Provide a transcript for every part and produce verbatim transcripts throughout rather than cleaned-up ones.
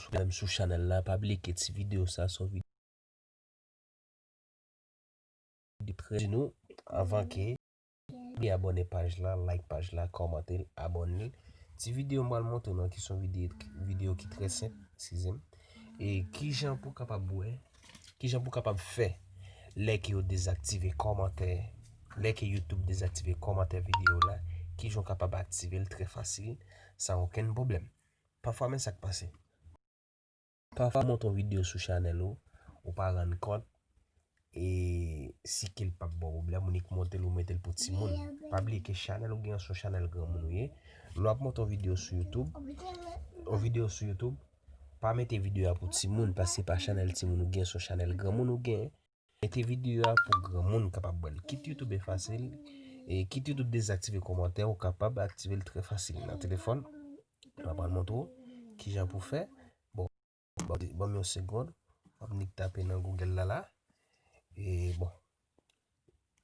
sou, menm sou chanèl la, pa bliye ke ti videyo sa se yon videyo trè di nou avan ke li abòne paj la, like paj la, kòmante l, abòne l. Ti videyo m pral montre nou an ki se yon videyo, videyo ki trè senp, eskize m. E kijan pou kapab wè, kijan pou kapab fè lè ke yo dezaktive kòmantè, lè ke YouTube dezaktive kòmantè videyo la, kijan w kapab aktive l trè fasil, san okenn pwoblèm. Pafwa, men sa k pase. Pafwa, w monte yon videyo sou chanèl ou, ou pa rann kont, e si ke l p ap ba w pwoblèm, ou nik monte l, ou mete l pou timoun. Pa bliye ke chanèl ou gen se yon chanèl granmoun ou ye. Lè w ap monte yon videyo sou YouTube, yon videyo sou YouTube, pa mete videyo a pou timoun, paske se pa chanèl timoun ou gen, se yon chanèl granmoun ou gen. Mete videyo a pou granmoun kapab wè l. Kit YouTube efase l, e kit YouTube dezaktive kòmantè, ou kapab aktive l trè fasil nan telefòn. Mwen pral montre w kijan pou fè. Bon, ban, ban m yon segonn. W ap nik tape nan Google la la. E bon.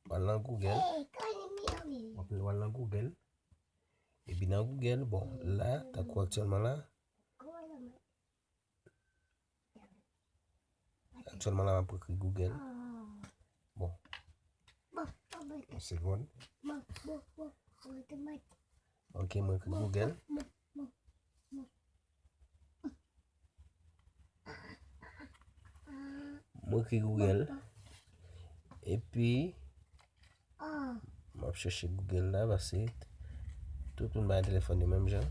W al nan Google. W ap, w al nan Google. Epi nan Google, bon, la, tankou aktyèlman la, aktyèlman la, m ap ekri Google. Bon. Yon segonn. Ok, mwen ekri Google. Mwen ekri Google. Epi, m ap chèche Google la, paske tout moun bay telefòn yo menm jan.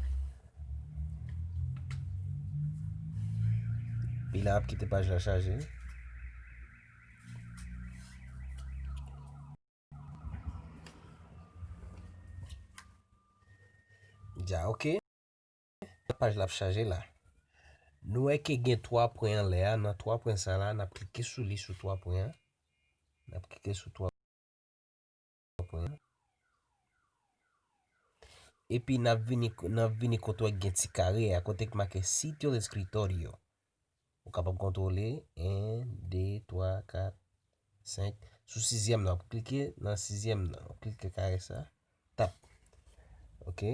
Epi la, ap kite paj la chaje. Dja, ok. Paj la ap chaje la. Nou wè ke gen twa pwen anlè a. Nan twa pwen sa la, n ap klike sou li, sou twa pwen an. N ap klike sou twa pwen an. Epi n ap vini, n ap vini kote w gen ti kare a, kote k make sitio de escritorio. Ou kapab kontwole en, de, twa, kat, senk. Sou sizyèm nan, w ap klike nan sizyèm nan. W ap klike kare sa. Tap. Ok.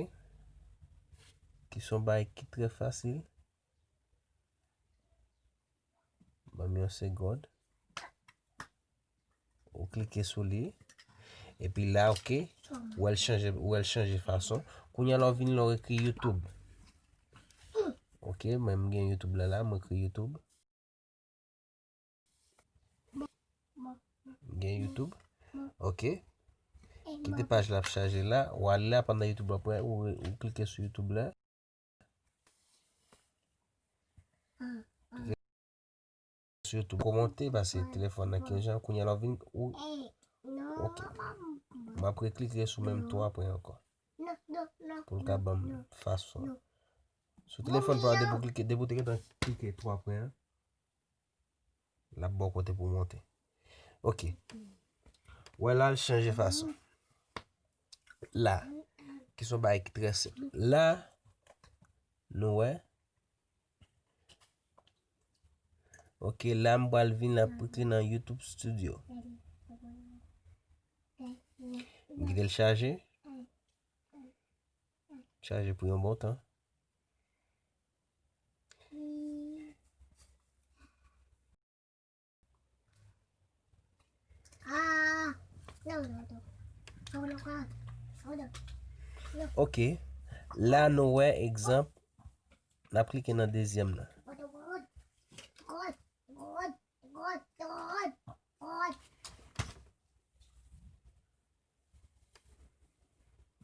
Ki se yon bagay ki trè fasil. Ban m yon segonn. Ou klike sou li. Epi la, ok. Ou wè l chanje, ou wè l chanje fason. Kounye a la, w vin la, w ekri YouTube. Ok, mwen m gen YouTube la la, mwen ekri YouTube. M gen YouTube. Ok. Kite paj la ap chaje la. Ou al la, pandan YouTube la prè, ou, ou klike sou YouTube la. Sou YouTube. Kòmante, paske telefòn nan ki jan, kounye a la w vin, ou, ok. M ap reklike sou menm twa pwen ankò. Pou l ka ban m fason. Sou telefòn pa w, depi w klike, depi w te gentan klike twa pwen an, l ap ba w kote pou w monte. Ok. Wè la, l chanje fason. La, ki se yon bagay ki trè senp. La, nou wè. Ok, la, m pral vin la, klike nan YouTube Studio. M kite l chaje. Chaje pou yon bon tan. Ok. La, nou wè egzanp. N ap klike nan dezyèm nan.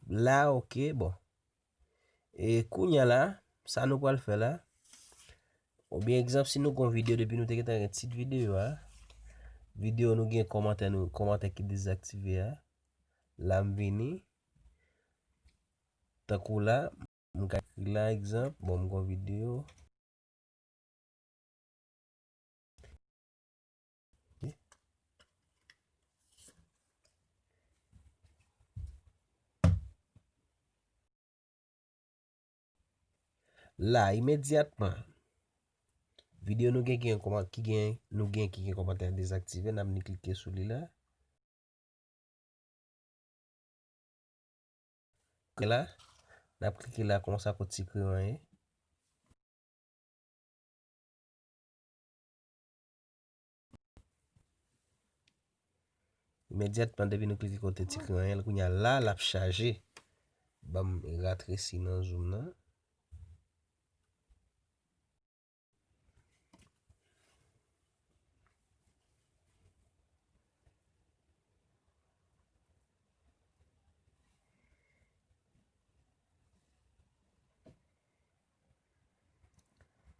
La, ok, bon. E kounye a la, sa nou pral fè la. Oubyen egzanp, si nou gon videyo depi nou te gentan gen tit videyo a, videyo nou gen kòmantè nou, kòmantè ki dezaktive a, la m vini. Tankou la, m ka ekri la egzanp, bon, m gon videyo. La, imedyatman, videyo nou gen, gen kòman-, ki gen, nou gen ki gen kòmantè dezaktive, n ap ni klike sou li la. La, n ap klike la konsa kot ti kreyon an ye. Imedyatman depi nou klike kote ti kreyòl, kounye a la, l ap chaje. Ban m ratresi nan zoom nan.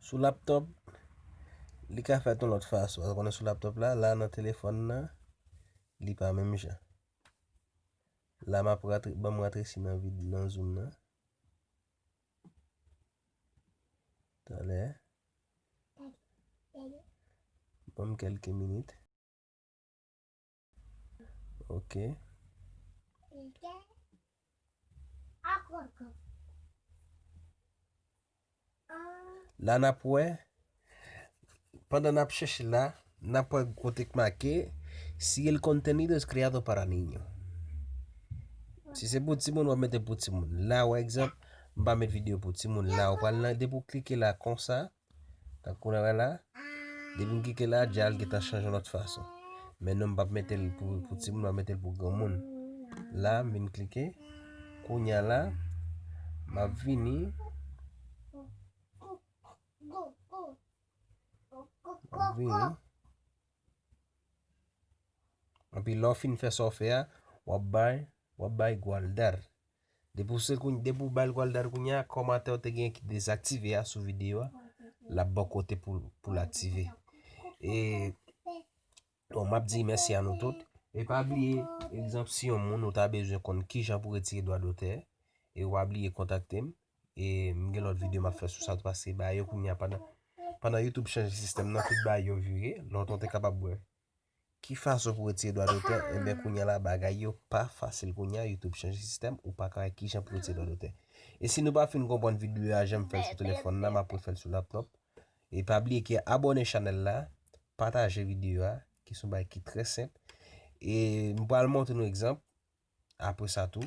Sou laptòp, li ka fèt yon lòt fason. Ou konnen sou laptòp la, la nan telefòn nan, li pa menm jan. La m ap ratre, ban m ratresi nan vid nan zoom nan. Talè. Ban m kèlke minit. Ok. La n ap wè, pandan n ap chèche la, n ap wè kote k make, si el contenido es creado para niño. Si se pou timoun, w ap mete pou timoun. La, pa egzanp, m pa met videyo pou timoun. La, ou pral nan, depi w klike la konsa, tankou w wè la, depi m klike la, dja l gentan chanje yon lòt fason. Men non, m p ap mete l pou, pou timoun, m ap mete l pou granmoun. La, m vin klike. Kounye a la, m ap vini. M ap vini. Epi lè w fin fè sa w fè a, w ap bay, w ap bay guardar. Depi w se kounye, depi w bay l guardar kounye a, kòmantè w te gen ki dezaktive a sou videyo a, l ap bò kote pou, pou l aktive. E, bon, m ap di mèsi a nou tout. E pa bliye, egzanp, si yon moun ou ta bezwen konn kijan pou retire dwa dotè, e w pa bliye kontakte m. E m gen lòt videyo m ap fè sou sa tou, paske bagay yo kounye a pandan, pandan YouTube chanje sistèm nan, tout bagay yo vire. Lontan w te kapab wè ki fason pou retire dwa dotè, enben kounye a la bagay yo pa fasil kounye a, YouTube chanje sistèm, ou pa ka wè kijan pou retire dwa dotè. E si nou pa fin konprann videyo a jan m fè l sou telefòn nan, m ap refè l sou laptòp. E pa bliye ke abòne chanèl la, pataje videyo a, ki se yon bagay ki trè senp. E m pral montre nou egzanp, apre sa tou,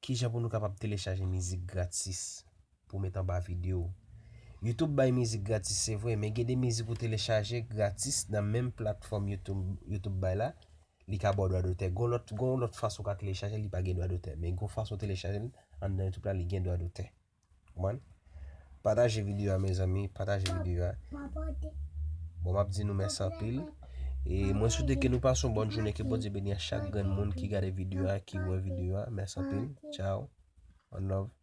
kijan pou nou kapab telechaje mizik gratis pou met anba videyo. YouTube bay mizik gratis, se vre, men gen de mizik ou telechaje gratis nan menm platfòm YouTube, YouTube bay la, li ka ba w dwa dotè. Gon lòt, gon lòt fason w ka telechaje, li pa gen dwa dotè. Men gon fason w telechaje l anndan YouTube la, li gen dwa dotè. Konprann? Pataje videyo a, mezanmi, pataje videyo a. Bon, m ap di nou mèsi anpil. E mwen swete ke nou pase yon bòn jounen, ke Bondye beni a chak grenn moun ki gade videyo a, ki wè videyo a. Mèsi anpil. Ciao. One love.